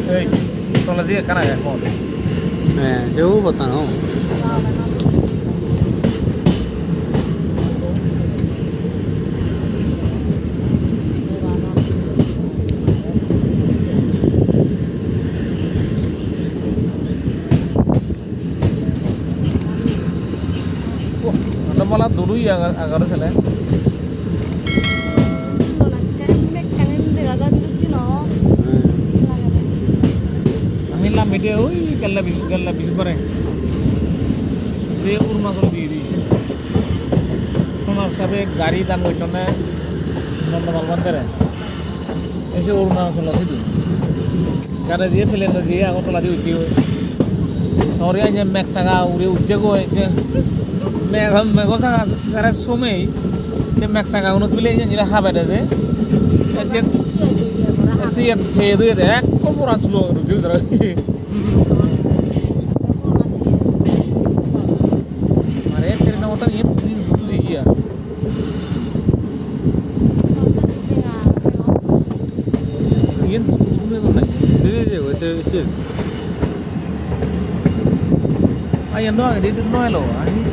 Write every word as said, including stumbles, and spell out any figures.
Ei, toledi ekkan age, hon? Eh, se ubottan, oh. Wah, ando bala duri agar, agar sele. Ami lambe de oi gelle bi-, gelle bisupare. De Arunachal di di. Sonar sabe gari dan gochonne Nondomal bandere. Ese Arunachal sidu. Gare diye plane lo diye Agartala di ucche oi. Tori anye meg saga ure ucche go ese. Meg, mego saga sare somei. Se meg saga unot bile anye jira habe de de. Ese, ese yet phedo yet ekko boran tulo ruti udara. Mare train otan yet ni rutu jiya. Iyen hudu hudu nai? Ei je, ei je, ei je. Ah, iyen no agede, idu no elo. Ah, hi